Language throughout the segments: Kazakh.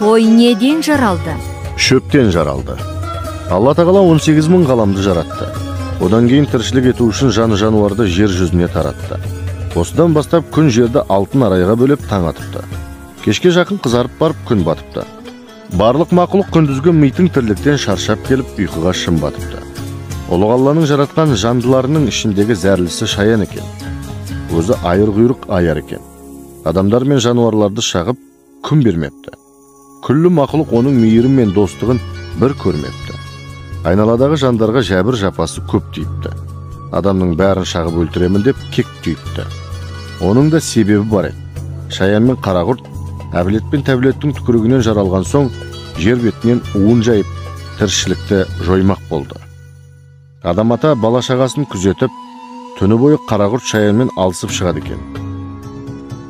Қой неден жаралды? Шөптен жаралды. Алла тағала 18 мың ғаламды жаратты. Одан кейін тіршілік ету үшін жан-жануарды жер жүзіне таратты. Осыдан бастап күн жерді алтын арайға бөліп таң атыпты. Кешке жақын қызарып барып күн батыпты. Барлық мақұлық күндізгі митың тірліктен шаршап келіп ұйқыға шым батыпты. Ұлы Алланың жаратқан жандыларының ішіндегі зәрлісі шаян екен. Өзі айыр құйрық аяр екен. Адамдар мен жануарларды шағып күн бермепті. Күллі мақұлық оның мейірім мен достығын бір көрмепті. Айналадағы жандарға жәбір жапасы көп тиіпті. Адамның бәрін шағып өлтіремін деп кек түйіпті. Оның да себебі бар еді. Шаян мен қарақұрт Әбілет пен Тәбілеттің түкірігінен жаралған соң жер бетінен уын жайып, тіршілікті жоймақ болды. Адам ата бала шағасын күзетіп, түні бойы қарақұрт шаянмен алысып шығады екен.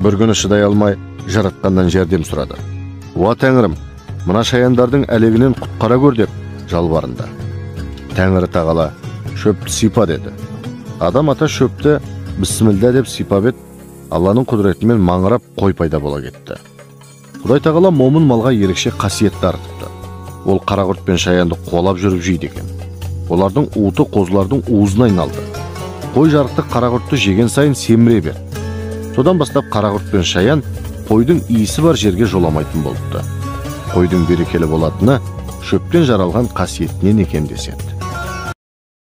Бір күні шыдай алмай жаратқаннан жәрдем сұрады. «Уа тәңірім, мына шаяндардың әлегінен құтқара көр» деп жалбарынды. Тәңірі тағала шөпті сипа деді. Адам ата шөпті бісмілда деп сипап еді, Алланың құдіретімен маңырап қой пайда бола кетті. Құдай тағала момын малға ерекше қасиет дарытыпты. Ол қарақұрт пен шаянды қуалап жүріп жейді екен. Олардың уыты қозылардың уызына айналды. Қой жарықтық қарақұртты жеген сайын семіре берді. Содан бастап қарақұрт пен шаян қойдың иісі бар жерге жоламайтын болыпты. Қойдың берекелі болатыны шөптен жаралған қасиетінен екен деседі.